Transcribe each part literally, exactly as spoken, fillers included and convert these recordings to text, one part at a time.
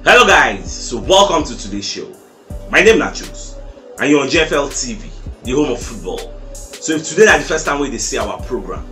Hello guys, so welcome to today's show. My name na Chooks and you're on G F L T V, the home of football. So if today na the first time wey you dey see our program,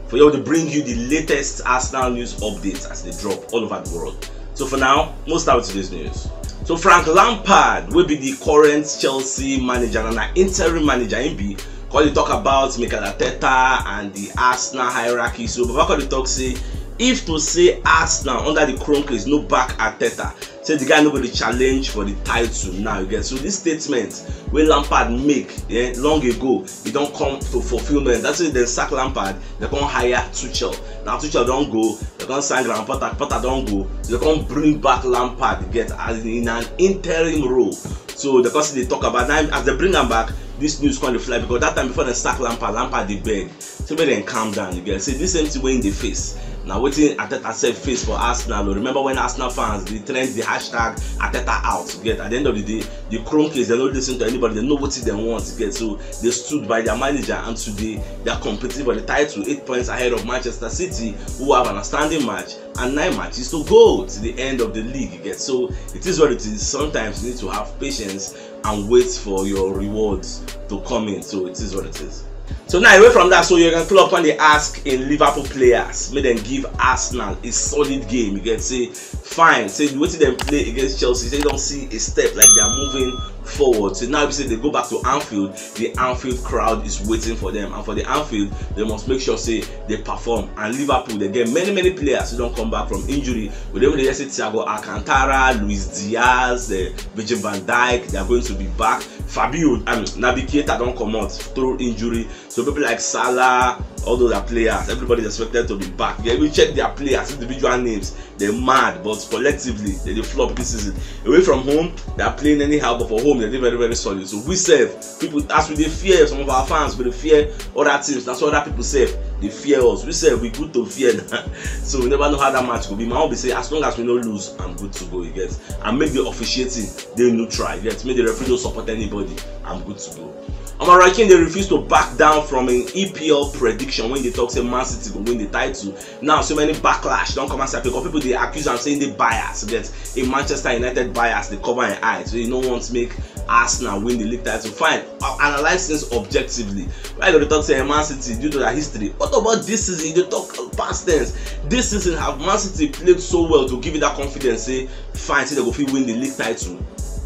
for here we dey bring you the latest Arsenal news updates as they drop all over the world. So for now, we'll start with today's news. So Frank Lampard, wey be the current Chelsea manager and na interim manager im be, come dey talk about Mikel Arteta and the Arsenal hierarchy. So Baba come dey talk say if to say Arsenal under the Kroenkes no back Arteta, say the guy no go dey challenge for the title now. You get, so this statement wey Lampard make, eh, long ago, e don come to fulfilment. That's why dem sack Lampard, dem come hire Tuchel. Now Tuchel don go, dem come sign Graham Potter, Potter don go, so dem come bring back Lampard, get, as in an interim role. So dem come still dey talk about now as dem bring am back, this news come dey fly because that time before dem sack Lampard, Lampard dey beg say make dem calm down. You get, say this same thing wey im dey face na wetin Arteta sef face for Arsenal o. Remember when Arsenal fans dey trend the hashtag Arteta out? You get, at the end of the day, the Kroenkes, dem no listen to anybody, dem know wetin dem want. You get, so they stood by their manager and today they are competing for the title, eight points ahead of Manchester City, who have an outstanding match and nine matches to go to the end of the league. You get, so it is what it is. Sometimes you need to have patience and wait for your rewards to come in. So it is what it is. So now, away from that, so Jurgen Klopp come dey ask im Liverpool players make dem give Arsenal a solid game. You get, say fine, say the way dem play against Chelsea, say dem don see a step, like they are moving forward. So now, if say they go back to Anfield, the Anfield crowd is waiting for them, and for the Anfield, they must make sure say they perform. And Liverpool, they get many many players who don come back from injury. We dey even dey hear say Thiago Alcantara, Luis Diaz, uh, Virgil van Dijk, they are going to be back. Fabio, um, Naby Keita don comot through injury. So people like Salah, all those are players. Everybody is expected to be back. Yeah, we check their players, individual names. They're mad, but collectively they dey flop this season. Away from home, they are playing anyhow, but for home they dey very very solid. So we sef, people, as we dey fear some of our fans, we dey fear other teams. That's why other people sef dey fear us. We sef, we good to fear now. So we never know how that match go be. My own be say as long as we no lose, I'm good to go. You get, and make the officiating dey neutral. You get, make the referee no support anybody. I'm good to go. Omo, Roy Keane dey refuse to back down from an E P L prediction wey dey talk say Man City go win the title. Now so many backlash don come outside because people dey accuse am say e dey bias against a Manchester United bias dey cover im eye, so e no want make Arsenal win the league title. Fine, analyze things objectively. Why you go dey talk say Man City, due to their history? What about this season? You dey talk past tense. This season, have Man City played so well to give you that confidence say fine, say they go fit win the league title?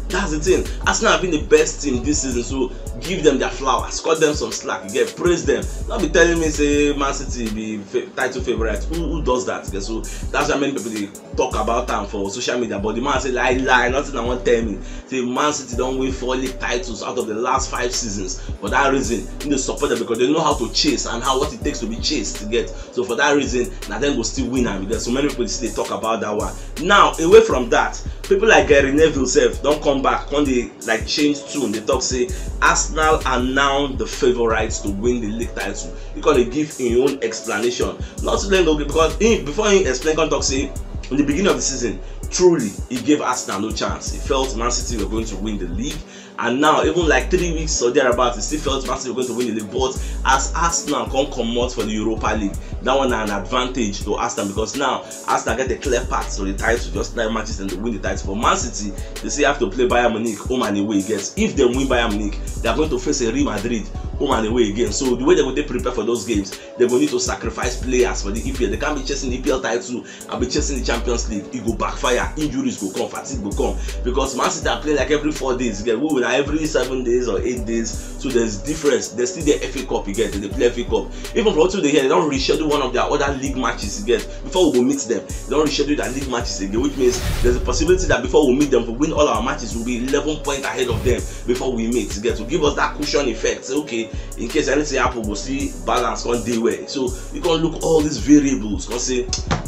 That's the thing. Arsenal have been the best team this season, so give them their flowers, cut them some slack. You get, praise them. Not be telling me say Man City be fa- title favourite. Who, who does that? Okay, so that's why many people dey talk about am for social media. But the man say lie, lie, nothing I wan tell me. Say Man City don win four league titles out of the last five seasons. For that reason, im dey support them because they know how to chase and how, what it takes to be chased to get. So for that reason, na dem go still win am. Because so many people still dey talk about that one. Now, away from that, people like Gary Neville sef don come back, come dey like change tune. They talk say Arsenal are now the favourites to win the league title. He come dey give im own explanation. Not too long ago, because he, before he explain, come talk say in the beginning of the season, truly he gave Arsenal no chance. He felt Man City were going to win the league. And now, even like three weeks or thereabouts, he still felt Man City were going to win the league. But as Arsenal come comot for the Europa League, that one na an advantage to Arsenal, because now Arsenal get a clear path to the title, just nine matches and they win the title. For Man City, they still have to play Bayern Munich home and away. Yes, if they win Bayern Munich, they are going to face a Real Madrid home and away again. So the way they go dey prepare for those games, they go need to sacrifice players for the E P L. They can't be chasing the E P L title and be chasing the Champions League. E go backfire. Injuries go come, fatigue go come, because Man City are playing like every four days. You get, we win every seven days or eight days. So there's difference. They still dey F A Cup, you get, they play F A Cup. Even from what they hear, they don reschedule one of their other league matches, you get, before we go meet them. They don reschedule their league matches again, which means there's a possibility that before we meet them, we win all our matches, we'll be eleven points ahead of them before we meet, you get, to give us that cushion effect. Say, okay, in case anything happen, we'll see balance come dey well. So you can look all these variables, come say,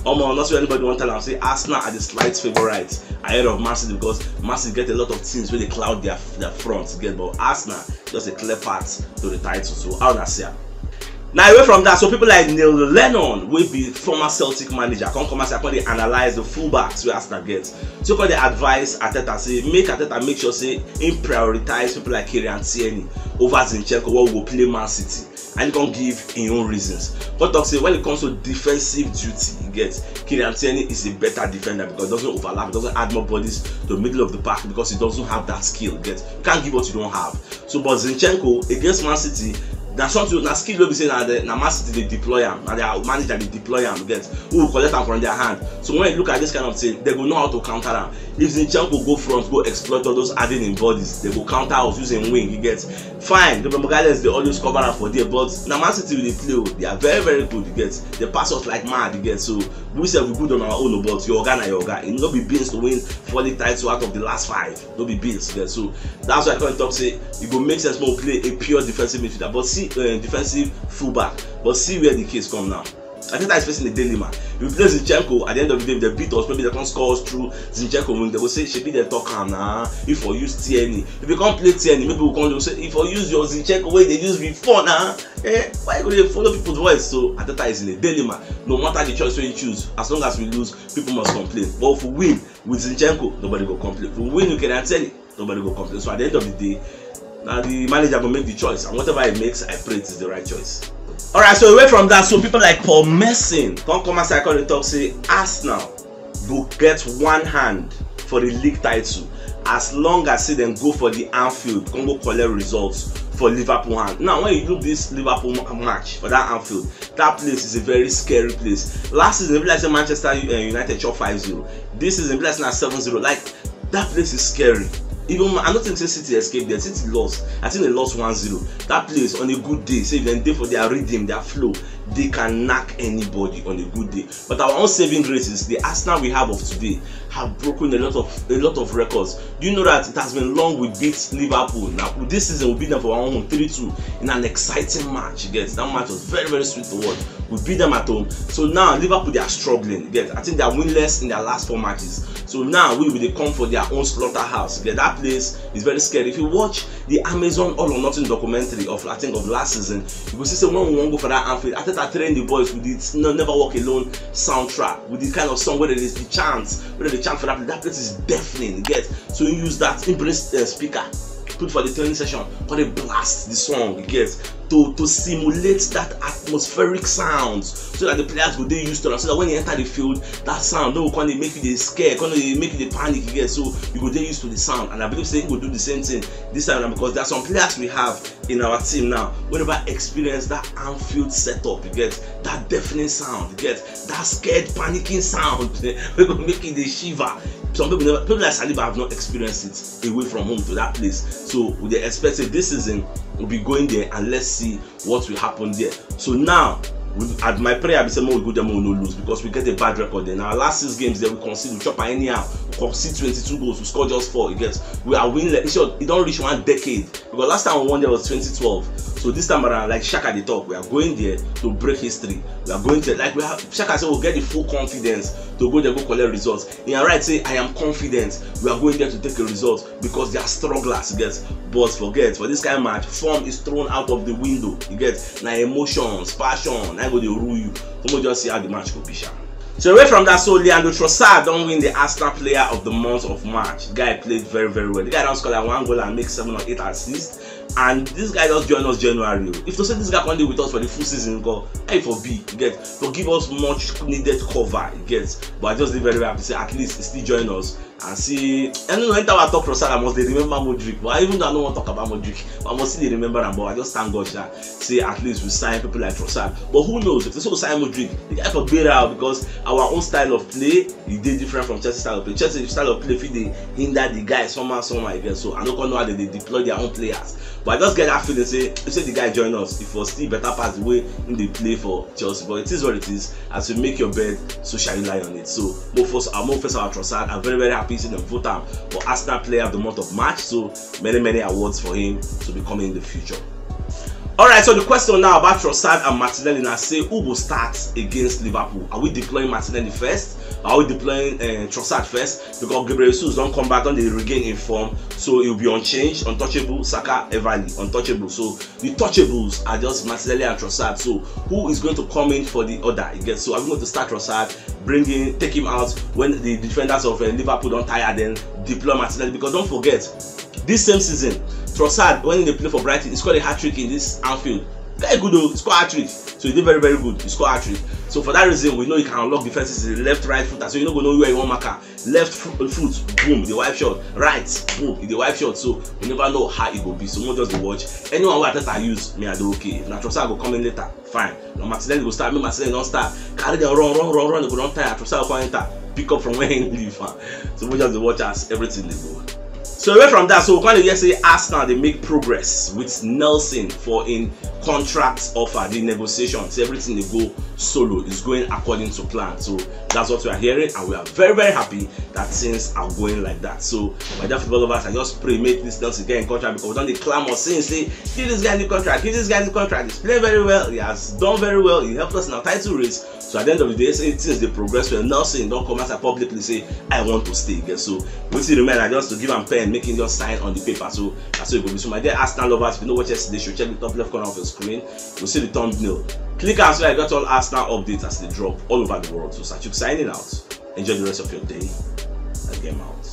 omo, not so anybody wan tell am say Arsenal are the slight favourites ahead of Man City, because Man City get a lot of things wey dey cloud their their front, you get, but Arsenal just a clear path to the title. So how una see am? Now, away from that, so people like Neil Lennon, wey be former Celtic manager, come come as I come dey analyze the fullbacks wey Arsenal get. So come dey advise Arteta say make Arteta make sure say im prioritize people like Kieran Tierney over Zinchenko, wey go play Man City, and he come give im own reasons. Come talk say when it comes to defensive duty, he gets Kieran Tierney is a better defender because he doesn't overlap, he doesn't add more bodies to the middle of the park because he doesn't have that skill. Get, you can't give what you don't have. So, but Zinchenko against Man City, na something, na skill wey be say na the, na Man City dey deploy am, na their manager dey deploy am, get, who go collect am from their hand. So when you look at this kind of thing, they go know how to counter am. If Zinchenko go front, go exploit all those adding in bodies, they go counter us using wing, you get. Fine, Gabriel Magalhaes dey always cover am for there, but na Man City we dey play o, they are very, very good, you get. They pass us like mad, you get. So we sef we good on our own o, but your oga na your oga. E no be beans to win four league title out of the last five. No be beans, you get. So that's why I come talk say e go make sense more play a pure defensive midfielder, but see, uh, defensive fullback. But see where the case come now. Arteta is facing a dilemma. If we play Zinchenko, at the end of the day, if they beat us, maybe they can't score us through Zinchenko wing. They go say, "Shebi they talk am na. If we use Tierney, if we can't play Tierney, maybe we can't say if we use your Zinchenko wey they use before na. Eh, why you go dey follow people's voice?" So Arteta is in a dilemma. No matter the choice wey you choose, as long as we lose, people must complain. But if we win with Zinchenko, nobody go complain. If we win with Kieran Tierney, nobody go complain. So at the end of the day, now the manager go make the choice, and whatever he makes, I pray it is the right choice. All right, so away from that, so people like Paul Merson come come as I call the talk say Arsenal go get one hand for the league title as long as say dem go for the Anfield, come go collect results for Liverpool hand. Now, when you look this Liverpool ma- match for that Anfield, that place is a very scary place. Last season, e be like say Manchester uh, United chop five zero. This season, e be like say na seven zero. Like, that place is scary. Even I don't think say City escaped there. City lost. I think they lost one zero. That place on a good day, say if they dey for their rhythm, their flow, they can knock anybody on a good day. But our own saving grace is the Arsenal we have of today have broken a lot of a lot of records. Do you know that it has been long we beat Liverpool? Now this season we beat them for our own three two in an exciting match. You get, that match was very, very sweet to watch. We beat them at home. So now Liverpool, they are struggling. You get, I think they are winless in their last four matches. So now we will come for their own slaughterhouse. You get, that place is very scary. If you watch the Amazon All or Nothing documentary of, I think, of last season, you go see say when we wan go for that Anfield, Arteta train the boys with the no, Never Walk Alone soundtrack, with the kind of song where there is the chants, where the chant for that place. That place is deafening. You get, so you use that, embrace the speaker, put for the training session, come dey blast the song, you get, to to simulate that atmospheric sound so that the players go dey used to am, so that when they enter the field, that sound no go come dey make you dey scare, come dey make you dey panic, you get. So you go dey used to the sound, and I believe say he go do the same thing this time around, because there are some players we have in our team now wey never experience that Anfield setup, you get, that deafening sound, you get, that scared, panicking sound wey go make you dey shiver. Some people never, people like Saliba have not experienced it away from home to that place. So we dey expect say this season we'll be going there, and let's see what will happen there. So now, we, at my prayer, I be say make we go there, make we no lose, because we get a bad record there. Now, last six games there, we concede, we chop am anyhow. We concede twenty-two goals, we score just four. You get, we are winless. In short, e don reach one decade, because last time we won there was twenty twelve. So this time around, like Shaka dey talk, we are going there to break history. We are going to, like, we have, Shaka say, we'll get the full confidence to go there, go collect results. He right say, "I am confident we are going there to take a result," because they are strugglers, you get. But forget, for this kind of match, form is thrown out of the window, you get. Na emotions, passion, na go dey rule you. Come on, just see how the match go be, sha. So away from that, so Leandro Trossard don win the Arsenal Player of the Month of March. The guy played very, very well. The guy don score like one goal and make seven or eight assists. And this guy just join us January. If to say this guy come dey with us for the full season, go, hey, for be, you get, to give us much needed cover, you get. But I just dey very happy say at least he still join us. And see, I don't know, anytime I talk Trossard, I must dey remember Modric. But even though I don't want to talk about Modric, but I must still dey remember am. But I just thank God, sha. See, at least we sign people like Trossard. But who knows, if they still sign Modric, the guy for better out, because our own style of play, e dey different from Chelsea style of play. Chelsea style of play fit dey hinder the guys somehow, somehow again. So I no come know how they dey deploy their own players. But I just get that feeling say, if say the guy join us, if was still better pass the way he dey play for Chelsea. But it is what it is. As you make your bed, so shall you lie on it. So, mo first, I'm first our Trossard. I'm very, very happy seeing them vote am for Arsenal Player of the Month of March. So many, many awards for him to be coming in the future. All right, so the question now about Trossard and Martinelli now say, who will start against Liverpool? Are we deploying Martinelli first, Are we deploying uh, Trossard first? Because Gabriel Jesus don't come back, don't they regain in form? So he'll be unchanged, untouchable. Saka, Everly, untouchable. So the touchables are just Martinelli and Trossard. So who is going to come in for the other? You get, so are we going to start Trossard, bring in, take him out when the defenders of uh, Liverpool don't tire, then deploy Martinelli? Because don't forget, this same season, Trossard, when they play for Brighton, he scored a hat trick in this Anfield. Very good though, he scored hat trick. So he did very, very good. He scored hat trick. So for that reason, we know he can unlock defenses left, right foot. So you no go know where you want marker. Left foot, boom, the wipe shot. Right, boom, the wipe shot. So we never know how it go be. So we just dey watch. Anyone who Arteta use, me I do okay. If na Trossard go come in later, fine. Na Martinelli go start, make Martinelli don start. Carry them run, run, run, run. They go don tire. Trossard go come enter, pick up from where he leave. Huh? So we just dey watch as everything dey go. So away from that, so we kind of hear say Arsenal they make progress with Nelson for in contract offer, the negotiations, everything they go solo is going according to plan. So that's what we are hearing, and we are very, very happy that things are going like that. So my dear football lovers, I just pray make this Nelson get in contract because we don't dey clamor since say give this guy the contract, give this guy the contract. He's playing very well, he has done very well, he helped us in our title race. So at the end of the day, say things they progress well. Nelson don't come out and publicly say I want to stay again. So wetin remain na just to give am pen, make him just sign on the paper. So that's how it go be. So my dear Arsenal lovers, if you know what yesterday show, check the top left corner of your screen. You see the thumbnail. Click am so I got all Arsenal updates as they drop all over the world. So Sachuk signing out. Enjoy the rest of your day. And game out.